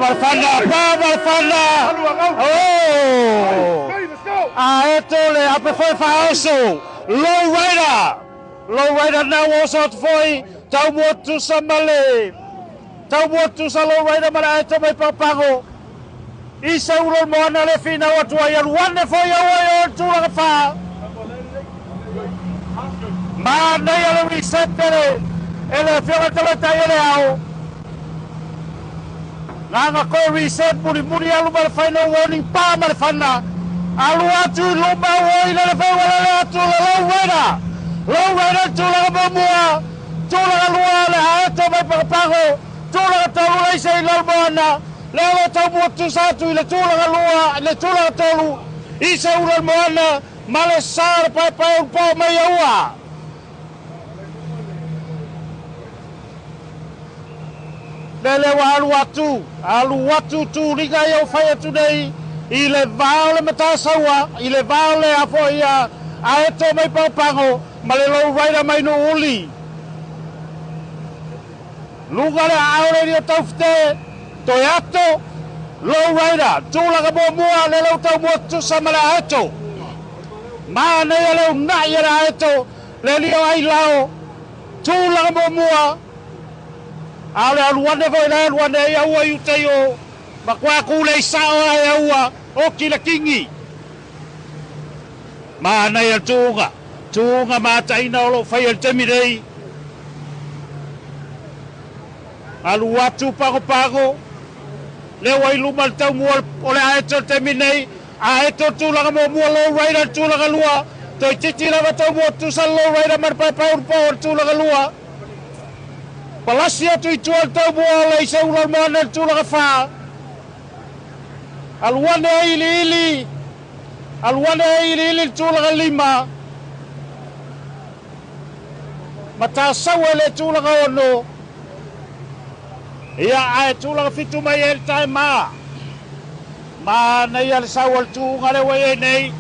Pa ma le fana. Oh! Aeto le ape foi faaoso. Low Rider. Low Rider na ua oso atu foi. Tau mua tusa ma le. Tau mua tusa Low Rider ma le aeto mai pagopago. I se ulo le moana le finau atu ai alu ane foi aua i o le tulaga fa. Manaia le reset e le afioga tamaitai e le ao. Gaga koe reset mulimuli alu ma le final warning pa ma le fana. Alu atu i luma ua i le le fai atu le Low Rider. Low Rider tulaga muamua. Tulaga lua le aeto mai pagopago. Tulaga tolu le ise i lalo moana. Le alo tau mua tusa atu i le tulaga lua, le tulaga tolu. I se ula le moana, ma le sa le paepae ulupo mai aua. Le ua alu atu tūliga ia o fai atu nei, i le vao le matasaua, i le vao le afo ia, aeto mai pagopago, ma le Low Rider mai Nuuuli. Luga le aao le rio taufite, toe ato, Low Rider, tulaga muamua, le lau tau mua tusa ma le aeto. Manaia le unai e le aeto, le lio ai lao, tulaga muamua. A o le aluane foi le aluane ai aua i utai o makua kule i sao ai aua o kila kingi. Manaia tuuga, tuuga mataina o lo fai el temi nei. Alu atu pagopago, le ua i luma le taumua o le aeto le taimi nei, aeto tulaga muamua Low Rider tulaga lua, toi titi lava taumua tusa Low Rider ma le paepae ulupo o le tulaga lua. Palasi atu i tua le taumua o le ise ula le moana le tulaga fa. Aluane ai ili ili, aluane ai ili ili le tulaga lima. Matasaua le tulaga ono. Ia ae tulaga fitu mai e le tae maa. Manaia le sau o le tuuga le ua iai nei.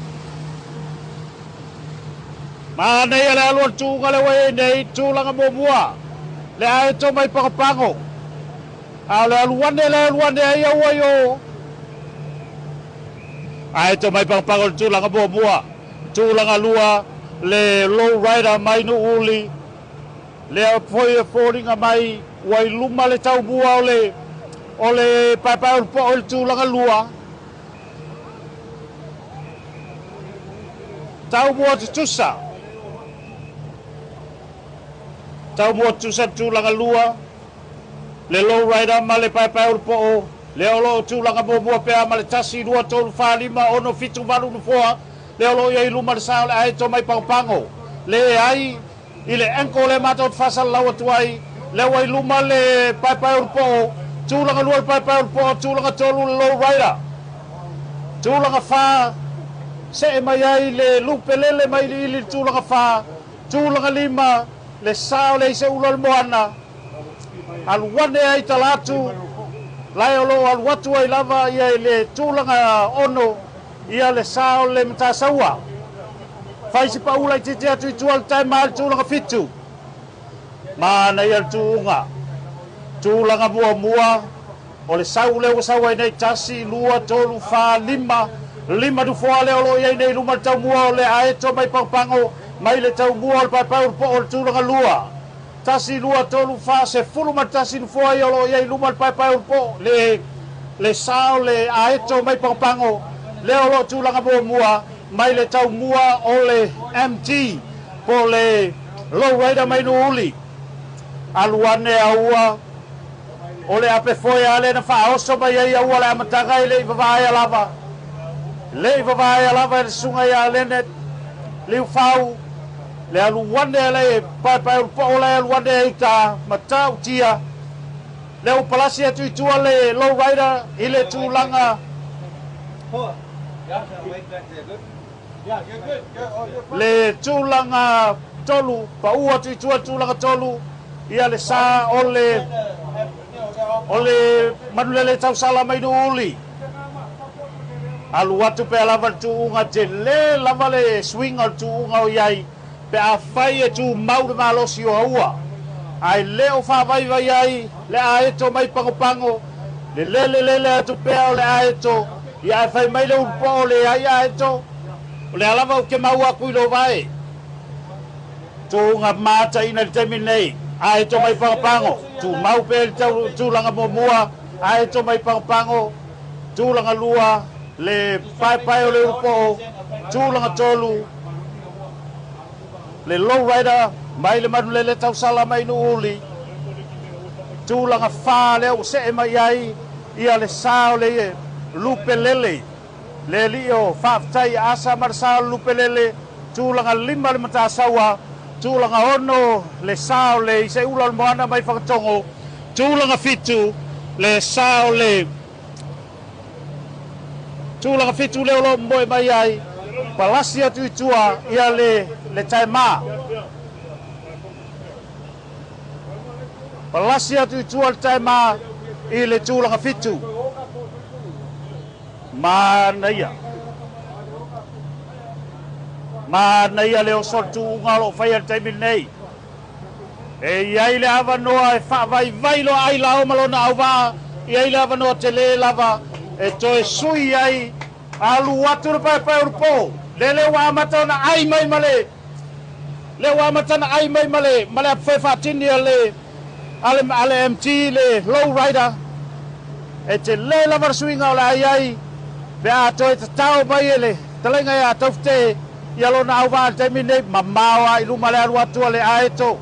Manaia le alu o le tuuga le ua iai nei. Tulaga muamua. Le aeto mai pagopago. A o le aluane le aluane ai aua i o. Aeto mai pagopago le tulaga muamua. Tulaga lua le Low Rider mai Nuuuli. Le foi e fōringa mai ua i luma le taumua o le paepae ulupo o le tulaga lua. Taumua tutusa. Taumua tutusa tulaga lua. Le Low Rider ma le paepae ulupo. Le olo tulaga muamua pea ma le 1, 2, 3, 4, 5, 6, 7, 8 nofoa. Le olo ia i luma le sa o le aeto mai pagopago. Le ai i le enko le matou fasal lau atu ai. Le ua i luma le paepae ulupo. Tulaga lua le paepae ulupo. Tulaga tolu le Low Rider. Tulaga fa. Se e mai ai le lupe lele mai li ili tulaga fa. Tulaga lima. Le sa o le ise ulo le moana. Aluane ai talatu. Lai o lo alu atu ai lava ia i le tulaga ono. Ia le sa o le matasaua. Faisi paula i titi atu i tua le tae maa le tulaga fitu. Manaia le tuuga. Tulaga muamua. O le sau le ua sau ai nei 1, 2, 3, 4, 5. 5 nufoa le o lo iai nei luma le taumua o le aeto mai pagopago. Mai le taumua o le paepae ulupo o le tulaga lua. 1, 2, 3, 4, 11 nufoa ia o lo iai luma le paepae ulupo. Le sa o le aeto mai pagopago. Le o lo tulaga muamua. Mai le taumua o le MT po le Low Rider mai Nuuuli. Aluane aua o le ape foi ale na faaoso mai ai aua le amataga i le i vavaea lava. Le i vavaea lava e le susuga ia Leonard Liufau. Le aluane le paepae ulupo o le aluane ai uta matautia. Le upalasi atu i tua le Low Rider i le tulaga. Le tulaga tolu, paua atu i tua tulaga tolu, ia le sa o le manulele tausala mai Nuuuli. Alu atu pea lava le tuuga, tele lava le swing o le tuuga o iai, pe a fai e tu mau le malosi o aua. Ai le o whāwaivai ai, le aeto mai pagopago, Le lele lele atu pea o le aeto, ia ae fai mai le ulupo'o le ai aeto, o le alava o ke mau aku i lo vae. Tuuga mataina i le taimi nei, aeto mai Pagopago, tumau pea le tulaga muamua, aeto mai Pagopago, tulaga lua, le paepae o le ulupo'o, tulaga tolu, le low rider mai le manulele tausala mai Nuuuli, tulaga fa lea ua see mai ai ia le sa o le lupelele, le alii o faafetai asa ma le sa o le lupelele, tulaga lima le Matasaua, tulaga 6 le sa o le Iseula o le Moana mai Fagatogo, tulaga 7 le sa o le tulaga 7 le o lo moe mai ai, palasi atu i tua ia le taema. Palasi atu i tua le taema i le tulaga 7. Manaia. Manaia le oso le tuuga o loo faia le taimi lenei. E iai le avanoa e faavaivai loa ai lao ma lona auvaa, iai le avanoa tele lava e toe sui ai alu atu le paepae o le po. Lele ua amata ona ai mai ma le le ua amata ona ai mai ma le apofoe faatini a le MT le low rider. E te le lava le suiga o le ai ai pe a toe tatao mai e le taleiga ia taufete ia lona auvaa le taimi nei, mamao a i luma le alu atu a le aeto.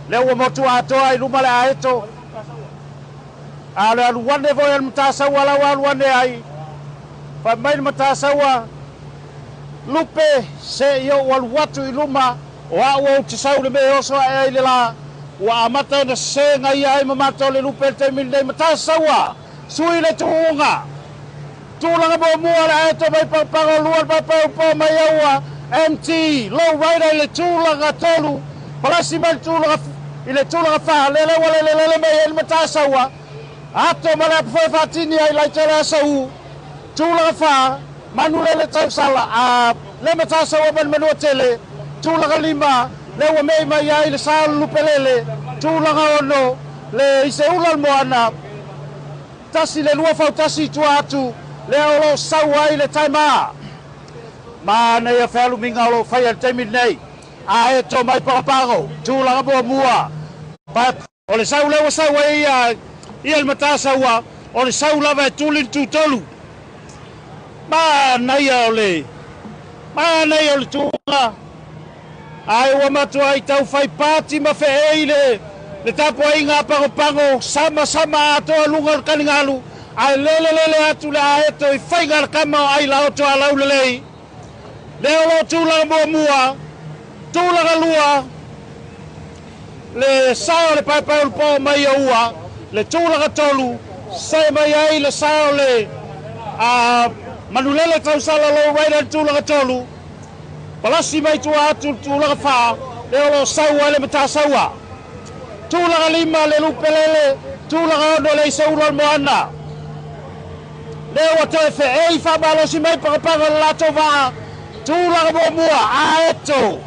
Le ua motu atoa i luma le aeto. A le alu ane foi le Matasaua lau alu ane ai. Fai mai le Matasaua, lupe se i ou alu atu i luma, o au ou te sau le mea oso ae ai le la. Ua amata ona sega ia ai ma matou le lupe le taimi lenei. Matasaua, sui le tuuga. Tulaga muamua le aeto mai Pagopago, lua le paepae mai aua, MT, low rider i le tulaga 3, palasi mai le tulaga i le tulaga 4, lele ua lele lele mai ai le Matasaua, ato ma le apofoe faatini ai laitele asau, tulaga 4, manulele tausala, a le Matasaua ma le manua tele, tulaga 5, le ua mei mai ai le sa o le lupelele, tulaga 6, le Iseula le Moana, tasi le lua fautasi i tua atu, le o lo sau ai le taima. Manaia fealumiga o lo faia le taimi lenei. Aeto mai Pagopago, tulaga muamua. O le sau lea ua sau ai ia le Matasaua, o le sau lava e tuli le tutolu. Manaia o le tuuga. Ae ua matua ai tau fai pati ma feei le tapuaiga a Pagopago, sama sama atoa luga o le kanigalu, ae lele lele atu le aeto i faiga le kama o ai laoto a laulelei. Le o lo tulaga muamua, tulaga lua, le sa o le paepae o le po mai aua, le tulaga 3, se mai ai le sa o le manulele tausala low rider le tulaga 3, palasi mai tua atu le tulaga 4, le o lo sau ai le Matasaua. Tulaga 5 le lupelele, tulaga 6 le Iseula o le Moana. Le ua toe feei faamalosi mai Pagopago le latou vaa, tulaga muamua, aeto.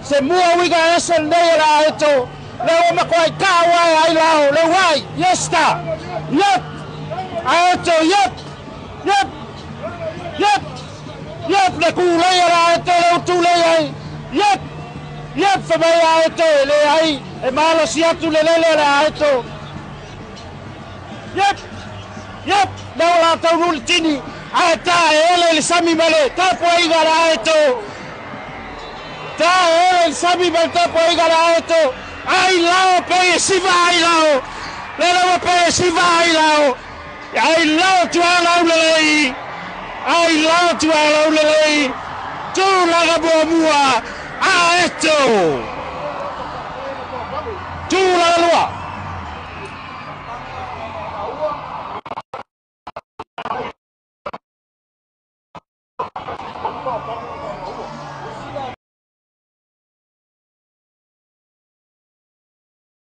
Se mua uiga ese lenei e le aeto, le ua makuai kau ai ai lao, le uai, yes ta, yep, aeto, yep, yep, yep, yep, le kulei e le aeto, le utulei ai, yep, yep, famai aeto, e le ai, e malosi atu le lele le aeto, yep, yep, le o la taunu le tini, ae ta e ele le sami ma le tapuaiga le aeto, ta e ele le sami ma le tapuaiga le aeto, ai lao pe e siva ai lao, le lewa pe e siva ai lao, ai lao tualaulelei, ai lao tualaulelei, tulaga muamua, aeto, tulaga lua.